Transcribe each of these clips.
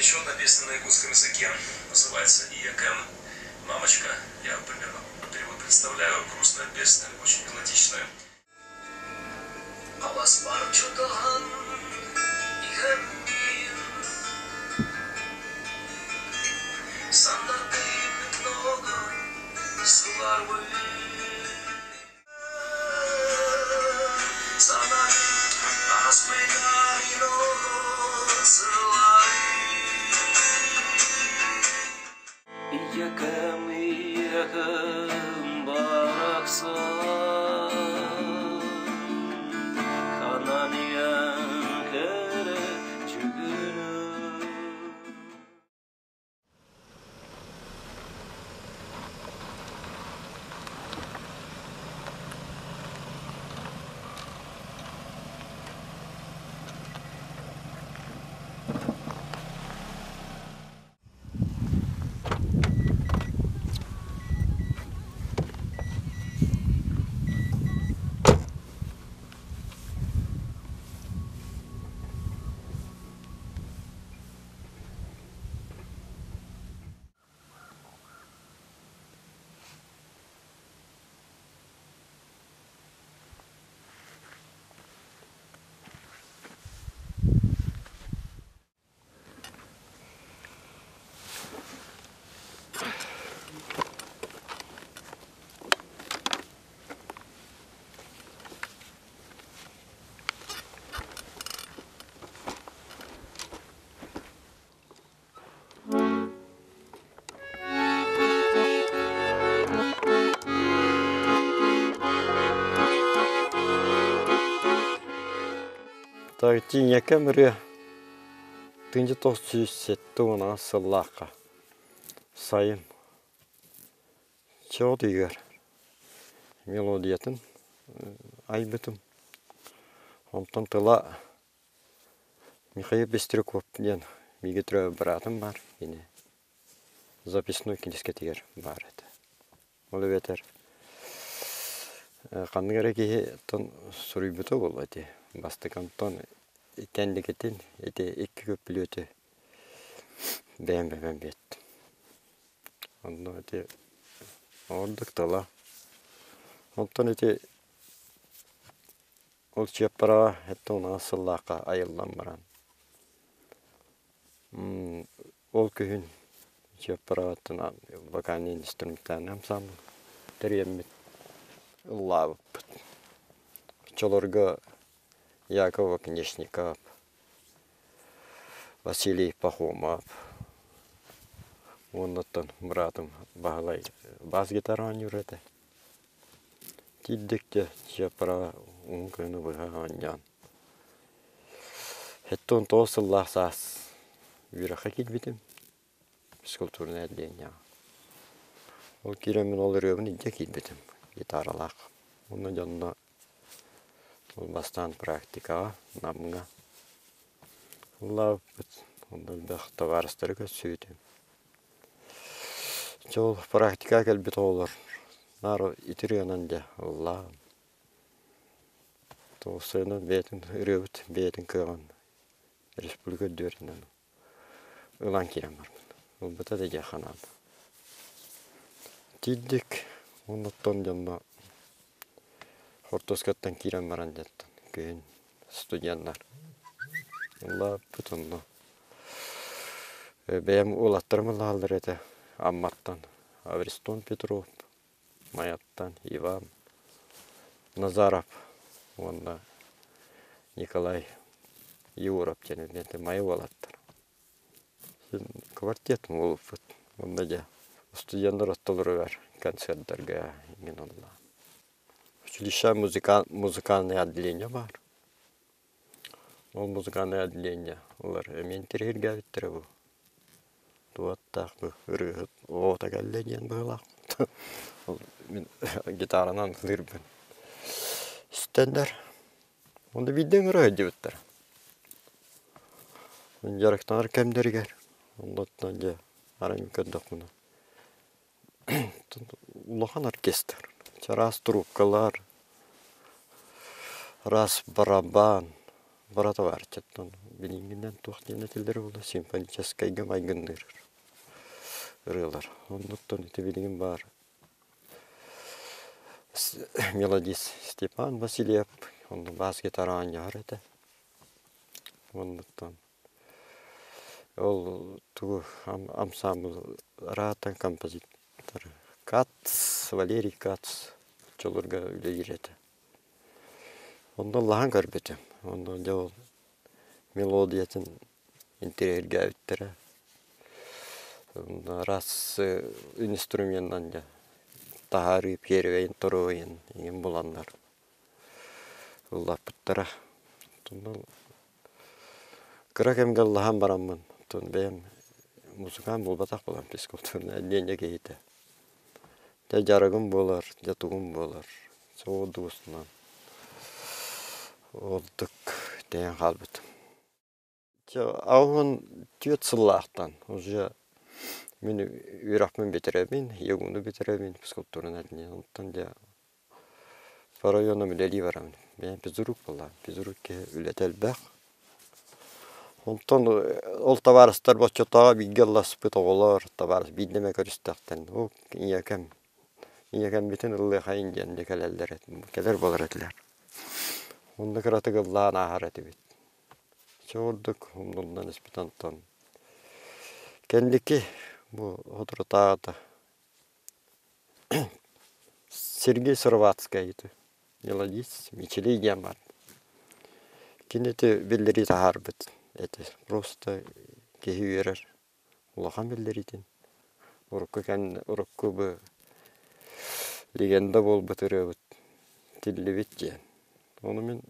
Еще одна песня на якутском языке называется «Иякэм». Мамочка, я примерно перевод представляю, грустная песня, очень мелодичная. Аласпар чутаһан иһэммин Санатым много сыларбын Ийэкэм, ийэкэм барахсан, ханан ийэм кэрэ дьүгүнүм. Тииҥэкэм ырыа 1978 сыллаахха сайын чоот ыйыгар мелодиятын айбытым. Онтон тыла Михаил Пестряков диэн бииргэ төрөөбүт быраатым баар, кини записной киниискэтигэр баар этэ. Ол эбэтэр ханнык эрэ киһи оттон суруйбута буолуо ити бастакы онтон кэнникитин ити икки көппүлүөтү бэйэм бэйэм биэртим. Онно ити ордук тыла. Онтон ити Ол чыаппараҕа 76 сыллаахха айыллан баран ол күһүн чыаппараҕыттан вокальнай инструментальнай ансамбль тэрийэммит ыллаабыппыт. Оччолорго Яков Оконешников, Василий Пахомов уонна оттон быраатым Баһылай бас-гитара оонньуур этэ. Тиийдик дьэ чыаппараҕа уһун кыһыны быһа оонньоон 79 сыллаах саас үөрэххэ киирбитим физкультурнай отделениеҕа. Ол киирэммин ол ырыабын илдьэ киирбитим гитаралаах. Уонна дьонно ол бастаан практикаҕа Намҥа ыллаабыппыт. Онно элбэх табаарыстары көрсүбүтүм. Дьэ ол практикаҕа кэлбит оҕолор наар ити ырыанан дьэ ыллаан, тоҕус бэйэтин ырыабыт бэйэтин кыаҕын республика үрдүөрүнэн ылан киирэн барбыт. Ылбыта да диэххэ наада. Тиийдик уонна оттон дьонно хортуоскаттан киирэн баран дьэттэн күһүн студеннар ыллаабыт онно Бэйэм уолаттарым ыллааллар этэ Амматтан Авристон Петров, Майаттан Иван Назаров уонна Николай Егоров диэн эмиэ Майа уолаттара. Квартет буолбуппут. Онно дьэ студеннар ортолоругар концерттарга иҥин ыллаан. Училище музыкальное отделение баар. Ол музыкальнай отделение ылар эмиэ интэриэһиргээбиттэрэ бу. Туоттаах бу ырыаһыт оҕото кэллэ диэн быһыылаах. Ол мин гитаранан ылыырбын истэннэр онно биирдэ ыҥыра сылдьыбыттара. Дьарыктанар кэмнэригэр оннуттан дьэ арай көрдөхпүнэ Улахан оркестр, чараас трубкалар, араас барабан, барыта баар. Билиҥҥинэн туох диэн этиллэрэ буолла симфоническайга майгынныыр ырыалар. Оннуттан ити билигин баар мелодист Степан Васильев онно бас-гитара оонньоһор этэ. Оннуттан ол тугу ансаамбыл араатан композитор Кац, Валерий Кац оччолорго үлэлиир этэ. Онно ыллаһан көрбүтүм. Онно дьэ ол мелодиятын интэриэһиргээбиттэрэ. Араас инструменынан дьэ таһаарыы первэйин, второйун иҥин буланнар ыллаппыттара. Кыра кэмгэ ыллаһан бараммын, оттон бэйэм музыкант буолбатах буолан физкультурнай отделение киһитэ. Дьэ дьарыгым буолар, дьэ тугум буолар, суол-дуусунан ордук тэйэн хаалбытым. Чэ 84 сыллаахтан уже мин үөрэхпин бүтэрэбин, ЕГУ-ну бүтэрэбин, физкультурнай отделение. Онтон дьэ по районам үлэлии барабын. Бэйэм физрук буоллаҕым. Физрук киһи үлэтэ элбэх. Онтон ол табаарыстар оччотооҕу бииргэ ылласпыт оҕолор табаарыс биирдэ эмэ көрүстэхтэринэ оо ийэкэм ийэкэммитин ыллыахайын диэн дьэ кэлэллэр кэлэр буолар этилэр. Онно кыратык ыллаан ааһар этибит. Чэ ордук умнуллан испит онтон кэнники бу соторутааҕыта Сергей Сыроватскай мелодист Мичилий диэн баар. Кини ити биллэрии таһаарбыт этэ. Просто киһи үөрэр улахан биллэриитин. Урукку кэн урукку бу легенда буолбут ырыабыт тиллибит диэн. Ону мин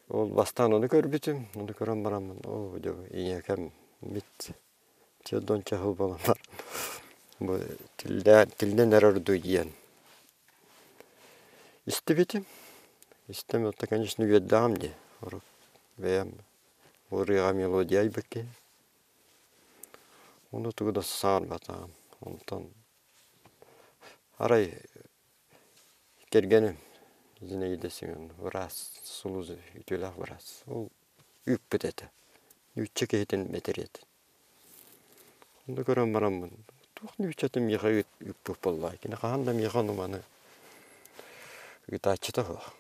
ол бастаан ону көрбүтүм, ону көрөн бараммын оо дьэ ийэкэм бит Чэ донча сыл буолан баран бу тиллэн эрэр дуу диэн истибитим. Истэн это конечно үөрдэҕим дии. Урут бэйэм ырыаҕа мелодия айбыт киһи. Ону тугу да саҥарбатаҕым. Онтон арай кэргэним Зинаида Семеновна быраас, сулус үтүөлээх быраас. Ол ыыппыт этэ. Нуучча киһитин мэтириэтин. Онно көрөн бараммын, туох нууччатын миэхэ ыыппыт буоллаҕай, кини хаһан да миэхэ ону-маны ыытааччыта суох.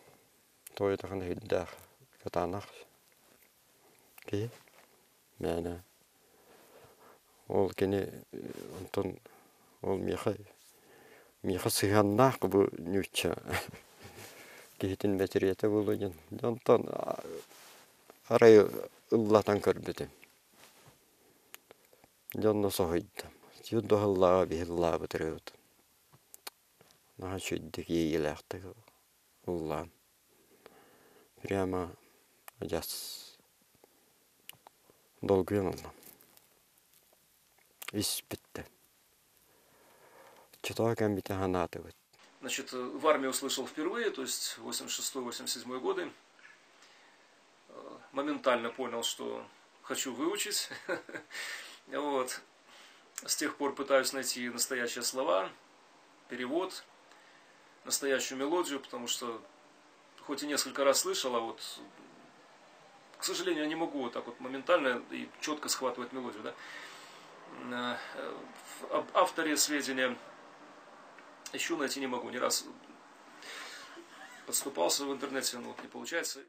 Тоойутахан өйдөөх, кытаанах киһи. Мээнэ ол кини онтон ол миэхэ миэхэ сыһыаннаах бу нуучча киһитин мэтириэтэ буолуо диэн. Онтон арай ыллатан көрбүтүм. Дьэ онно соһуйдум. Сүр дуоһаллааҕа биһи ыллаабыт ырыабытын. Наһаа үчүгэйдик иэйиилээхтик ыллаан. Прямо адьас долгуйан ыллым. Испиттэн. Оччотооҕу кэммитин санаатыбыт. Значит, в армии услышал впервые, то есть 86-87 годы. Моментально понял, что хочу выучить. Вот. С тех пор пытаюсь найти настоящие слова, перевод, настоящую мелодию, потому что хоть и несколько раз слышал, а вот, к сожалению, я не могу вот так вот моментально и четко схватывать мелодию. Да? Об авторе сведения ищу, найти не могу. Не раз подступался в интернете, но вот не получается.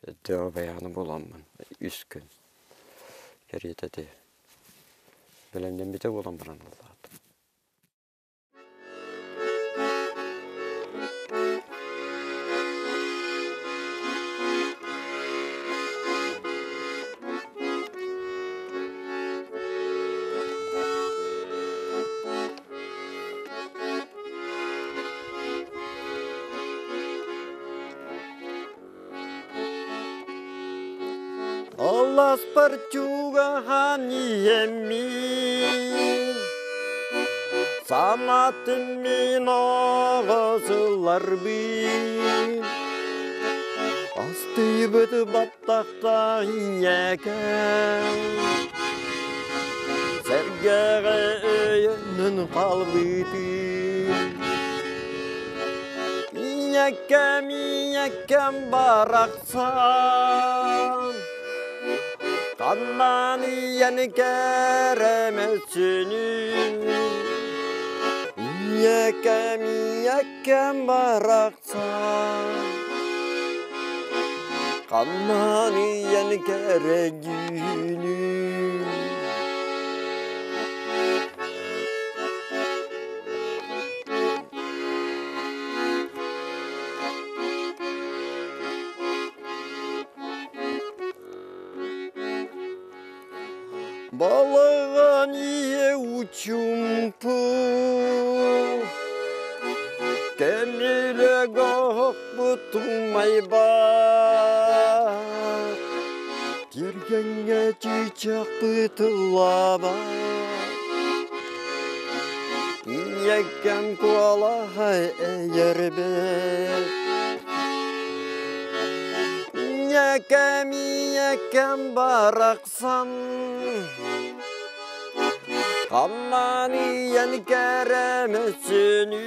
Өйдөөх буоламмын үс күн кэриэтэ ити бэлэмнэммитэ буолан баран ыллаатым. Алласпар чугаһаан иһэммин, Санаатын мин оҕосулларбын Астыйбыт баттахтаах ийэкэм Сэргэҕэ өйөнөн хаалбытым Ийэкэм, ийэкэм барахсан Ханнан ийэн кэрэмэччинин Ийэкэм, ийэкэм барахсан Ханнан ийэн кэрэгүүнүн Балаҕан ийэ учумпу Кэмилэ гоһохпут умайбат Тиргэҥҥэ чыычаахпыт ыллаабат Ийэккэм куолаһа эйэрбэт Ийэкэм, ийэкэм барахсан Хаммаан ийэн кэрэмэччини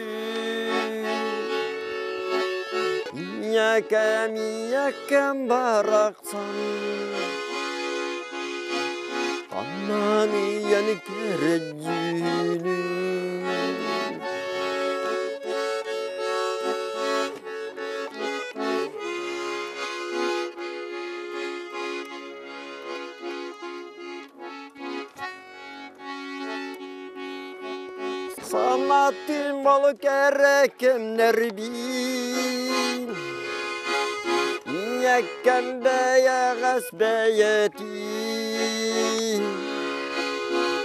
Ийэкэм, ийэкэм барахсан Хаммаан ийэн кэрэдьиини Санаттым балык эрэ кэмнэрбин Ийэккэм бэйэҕэс бэйэтин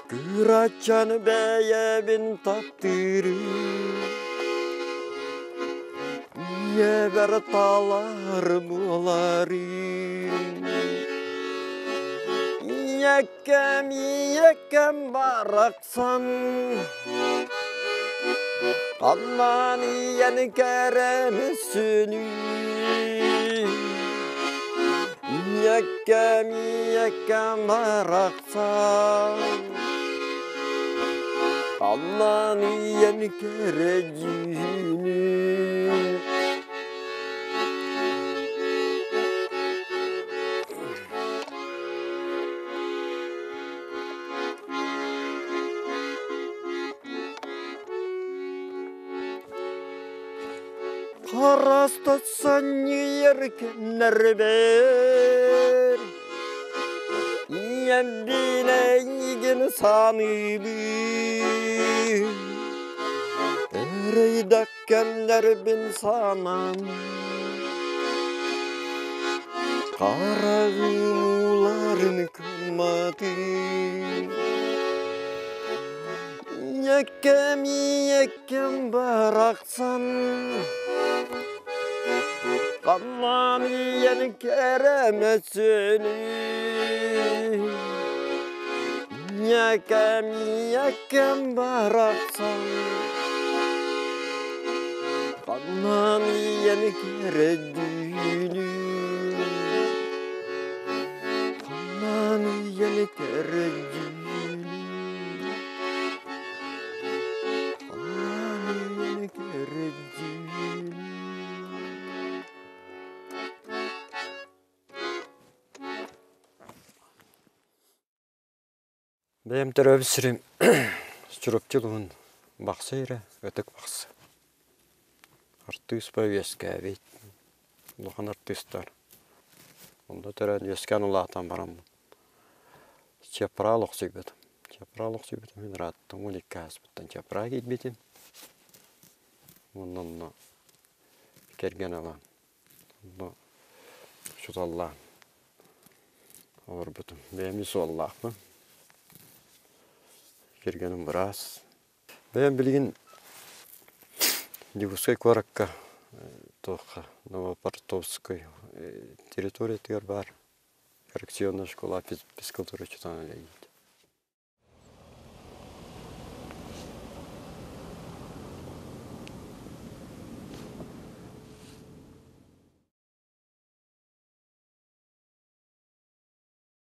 Кырачан бэйэбин таптыырым Ийэбэр талар буоларым Ийэккэм, ийэккэм барахсан Ханнан ийэн кэрэмэссүнүй Ийэккэм, ийэккэм барахсан Ханнан ийэн кэрэдьиинүй Харастатсан кэннэрбэр Ийэм билэйигин саныыбын Эрэйдэх кэмнэрбин санаан Хараҕым ууларын кымматын Ийэккэм, ийэккэм барахсан Халлаан ийэн кэрэмэччини Ийэкэм, ийэккэм барахсан Халлаан ийэн кэрэдүүнү Халлаан ийэн кэрэдүүнү Халлаан ийэн кэрэдүүнү Бэйэм төрөөбүт сирим Чурапчы улууһун Бахсы эрэ, Ытык Бахсы. Артыыс ба үөскээбит, улахан артыыстар. Онно төрөөн үөскээн улаатан бараммын Чапрал охсуйбутум. Чапрал охсуйбутум иһин ырааттым, 12 ааспыттан Чапраа киирбитим. Уонна онно кэргэн ылан, онно учууталлаан олорбутум. Бэйэм ис уоллаахпын. Кэргэним быраас. Бэйэм билигин Дьокуускай куоракка туохха Новопортовской территориятыгар баар коррекционная школа физкультура учуутала үлэлиир.